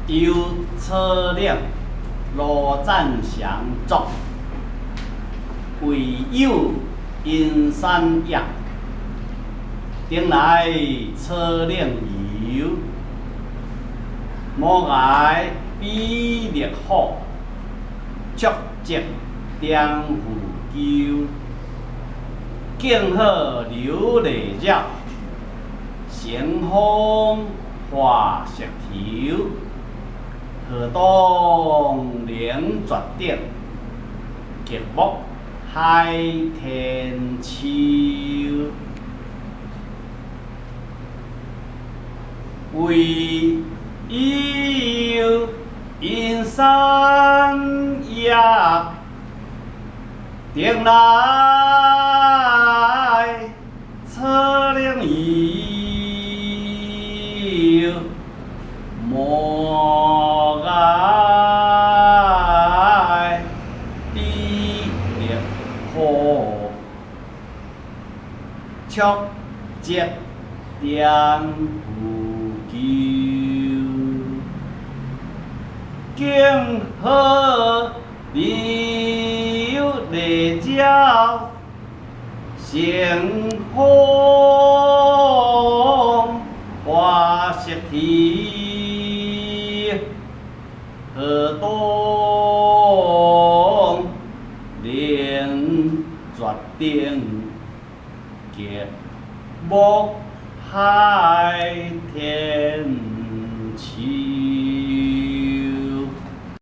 由草嶺羅贊祥作，唯有陰山驛，頂來草嶺遊，摩崖比力虎，觸跡點浮丘，景好琉璃鳥，乘風化石頭，河東靈絕頂，極目海天秋。唯有陰山驛，頂來草嶺遊，摩崖比力虎，觸跡點浮丘，景好琉璃鳥，乘風化石蹄，河東靈絕頂，極目海天秋。